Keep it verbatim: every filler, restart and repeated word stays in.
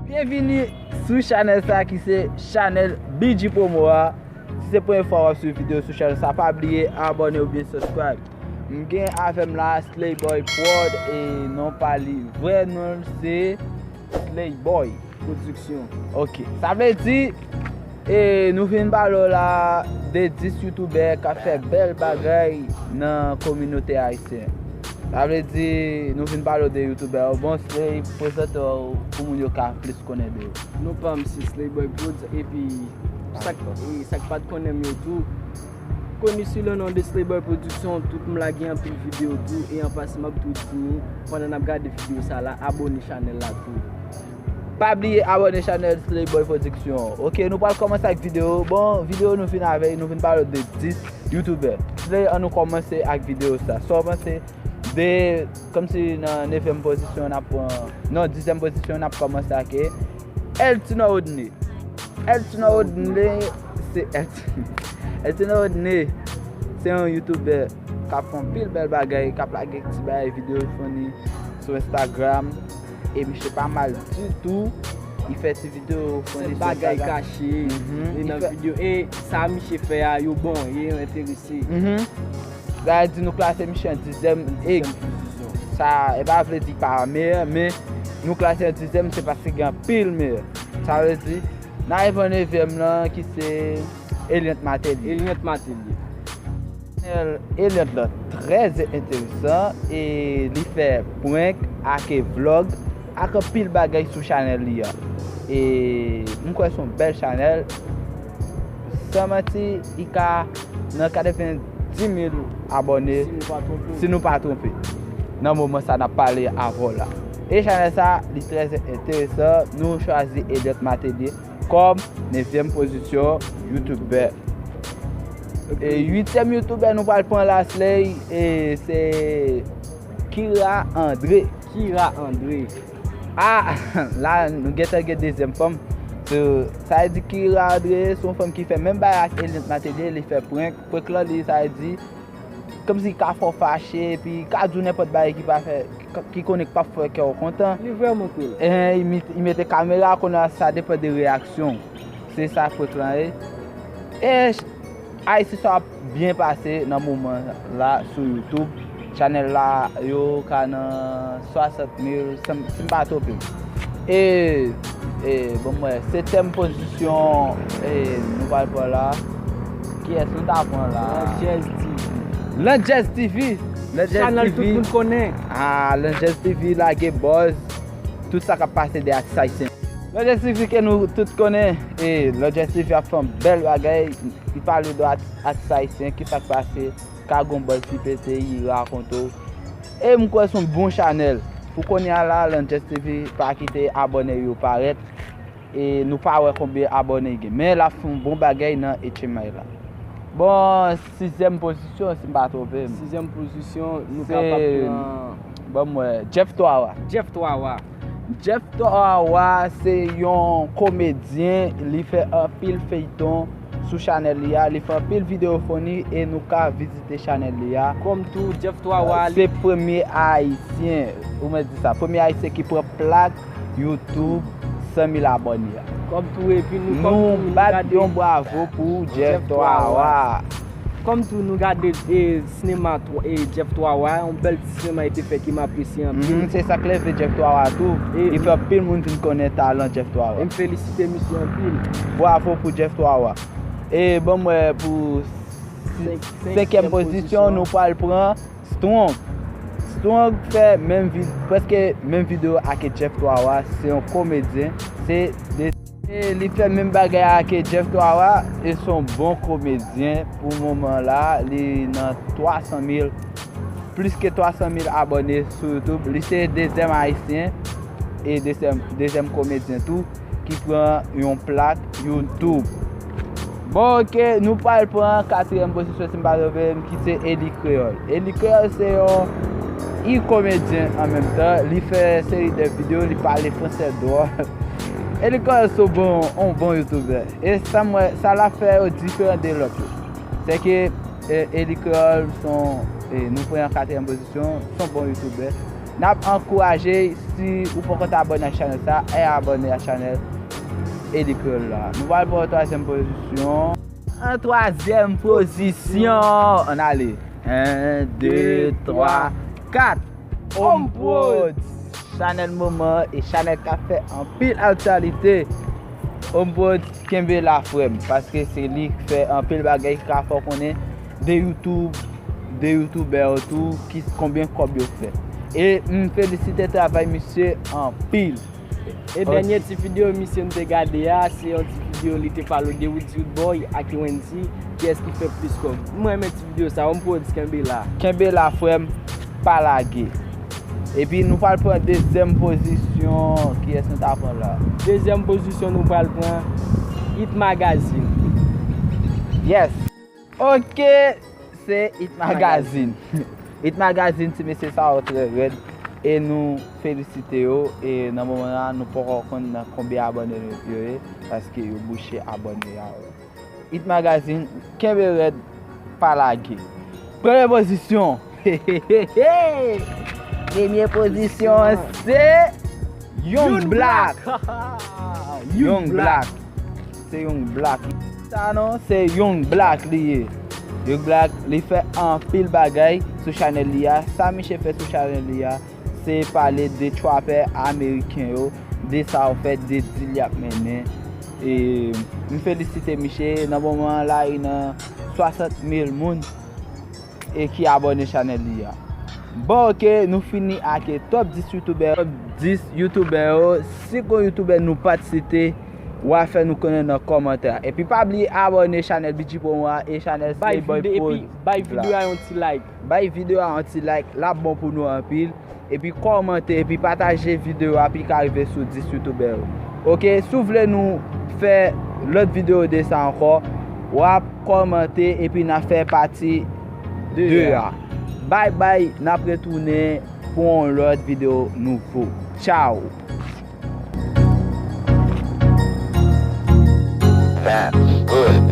Byenvini sou chanèl sa ki se chanèl B G Promo a. Si se premye fwa w ap swiv videyo sou chanèl sa, pa bliye abòne oubyen subscribe. M gen avè m la Slayboy Prod e non pa li, vrè non l se Slayboy Production. Ok, sa vle di e nou vin pale w la de dis youtubè k ap fè bèl bagay nan kominote ayisyen. Sa vle di nou vin pale w de youtubè yo. Bon, Slay, prezante w pou moun yo ka plis konnen de yo. Non pa m se Slayboy Prod epi sa k e sa k pa t konnen m yo tou. Connu sous le nom de Slayboy Production, tout m lage anpil videyo tou e an pasan m ap tou di nou pandan n ap gade videyo sa la, abòne chanèl la tou. Pa bliye abòne chanèl Slayboy Production. Ok, nou pral kòmanse ak videyo. Bon, videyo nou vin avè, nou vin pale de dis youtubè. Slay, ann nou kòmanse ak videyo sa. Sa w panse de, kòmsi nan nevyèm pozisyon n ap pran, non, dizyèm pozisyon n ap kòmanse ak Eltino Rodney. Eltino Rodney se Eltino Rodney se yon youtubè k ap fè anpil bèl bagay, k ap lage ti bagay videyo funny sou Instagram. E misye pa mal ditou. Li fè ti videyo funny sou Instagram. Bagay kache e nan videyo. E sa misye fè a, yo bon, e yo enterese. Sa vle di nou klase misye an dizyèm. E sa e pa vle di pa meyè, men nou klase an dizyèm se paske gen anpil meyè. Sa vle di n a rive an nevyèm lan ki se Eliant Matelier. Eliant Matelier. Chanèl Eliant lan trè enteresan e li fè prank ak vlog ak anpil bagay sou chanèl li a. E m kwè se yon bèl chanèl. San manti, li ka nan katrevenndimil abòne, si nou pa twonpe, nan moman sa n ap pale avè w la. E chanèl sa, li trè enteresan. Nou chwazi Eliant Matelier kòm nevyèm pozisyon youtubè. E uityèm youtubè nou pral pran la, Slay, e se Kira André. Kira André. Ah, la, nou gentan gen dezyèm fanm. So, sa vle di Kira André se yon fanm ki fè menm bagay ak Eliant Matelier, li fè prank. Prank lan, li, sa vle di, kòmsi ka fè w fache, epi ka di w nenpòt bagay ki pa fè, ki konnen k p ap fè kè w kontan. Li vrèman cool. Eh, li met-, li mete kamera, kounye a sa depann de reyaksyon w. Se sa prank lan ye. E Ayisyen sa ap byen pase nan moman la sou YouTube. Chanèl la, yo ka nan swasant mil, si m, si m pa twonpe m. E, e, bon, m wè, setyèm pozisyon, e, nou pral pran la. Kiyès nou ta pran la? Landjez T V. Landjez T V. Landjez T V. Chanèl tout moun konnen. Ah, Landjez T V lage buzz. Tout sa k ap pase de atis ayisyen. Landjez T V ke nou tout konnen. E, Landjez T V ap fè yon bèl bagay. Li pale de at-, atis ayisyen, ki sa k pase, ka gon buzz ki pete, li rakonte w. E m kwè se yon bon chanèl. Pou kounye a la, Landjez T V pa kite abòne yo parèt. E nou pa wè konbyen abòne li gen. Men l ap fè yon bon bagay nan H M I la. Bon, sizyèm pozisyon, si m pa twonpe m. Sizyèm pozisyon, nou kapab pran. Ban m wè, Jeff Twawa. Jeff Twawa. Jeff Twawa se yon komedyen, li fè anpil feyton sou chanèl li a, li fè anpil videyo funny e nou ka vizite chanèl li a. Kòm tou, Jeff Twawa, se premye ayisyen, ou mèt di sa, premye ayisyen ki pran plak YouTube san mil abòne a. Kòm tou, epi nou, kòm tou, nou bat yon bravo pou Jeff Twawa. Kòm tou, nou gade, e, sinema twa-, e, Jeff Twawa, yon bèl ti sinema li te fè ke m apresye anpil. Mhm, se sa k leve Jeff Twawa tou. E li fè anpil moun vin konnen talan Jeff Twawa. E m felisite misye anpil. Bravo pou Jeff Twawa. E ban m wè pou si-, senk-, senkyèm pozisyon, nou pral pran Strong. Strong fè menm vi-, prèske menm videyo ak Jeff Twawa, se yon komedyen, se de, e li fè menm bagay ak Jeff Twawa, e se yon bon komedyen pou moman la, li nan twa san mil, plis ke twa san mil abòne sou YouTube, li se dezyèm ayisyen e dezyèm, dezyèm komedyen tou ki pran yon plak YouTube. Bon, ok, nou pral pran katriyèm pozisyon, si m pa twonpe m, ki se Eli Kreyòl. Eli Kreyòl se yon i komedyen an menm tan. Li fè seri de videyo, li pale fransè dwòl. Eli Kreyòl se yon bon, yon bon youtubè. E sa m wè, sa l ap fè yo diferan de lòt yo. Se ke, e, Eli Kreyòl se yon, e, nou pran an katriyèm pozisyon, se yon bon youtubè. N ap ankouraje, si ou poko t abòne ak chanèl sa, al abòne ak chanèl Eli Kreyòl la. Nou pral pran twazyèm pozisyon. An twazyèm pozisyon, ann ale. En, de, twa, kat. Home Prod. Chanèl moman e chanèl k ap fè anpil aktyalite. Home Prod, kenbe la, frè m, paske se li k fè anpil bagay k ka fè w konnen de YouTube, de youtubè yo tou, ki, konbyen kòb yo fè. E m felisite travay misye anpil. E dènye ti videyo misye nou te gade a, se yon ti videyo li te pale de Woodsy Roodboy ak Wendy, kiyès ki fè plis kòb. Mwen renmen ti videyo sa, Home Prod, kenbe la. Kenbe la, frè m, pa lage. Epi nou pral pran dezyèm pozisyon, kiyès nou ta pran la? Dezyèm pozisyon nou pral pran Hit Magazine. Yes. Ok, se Hit Magazine. Hit Magazine, ti mesye sa yo trè rèd. E nou felisite yo. E nan moman an, nou poko konn nan konbyen abòne yo ye, paske yo bouche abòne a yo. Hit Magazine, kenbe rèd, pa lage. Premye pozisyon. Premye pozisyon an se Young Black. Young Black. Se Young Black. Sa non, se Young Black li ye. Young Black, li fè anpil bagay sou chanèl li a. Sa misye fè sou chanèl li a, se pale de trapè ameriken yo, de sa yo fè, de dil y ap mennen. E m felisite misye. Nan moman an la, li nan swasant mil moun e ki abòne chanèl li a. Bon, ok, nou fini ak top dis youtubè. Top dis youtubè yo. Si gon youtubè nou pa t site, w a fè nou konnen nan kòmantè a. Epi pa bliye abòne chanèl B G Promo a e chanèl Slay Boy Prod la. Bay videyo a yon ti like. Bay videyo a yon ti like, l ap bon pou nou anpil. Epi kòmante, epi pataje videyo a pou l ka rive sou dis youtubè yo. Ok, si w vle nou fè lòt videyo de sa ankò, w ap kòmante epi n a fè pati de a. Bay bay, n ap retounen pou yon lòt videyo nouvo. Tchao! That's good.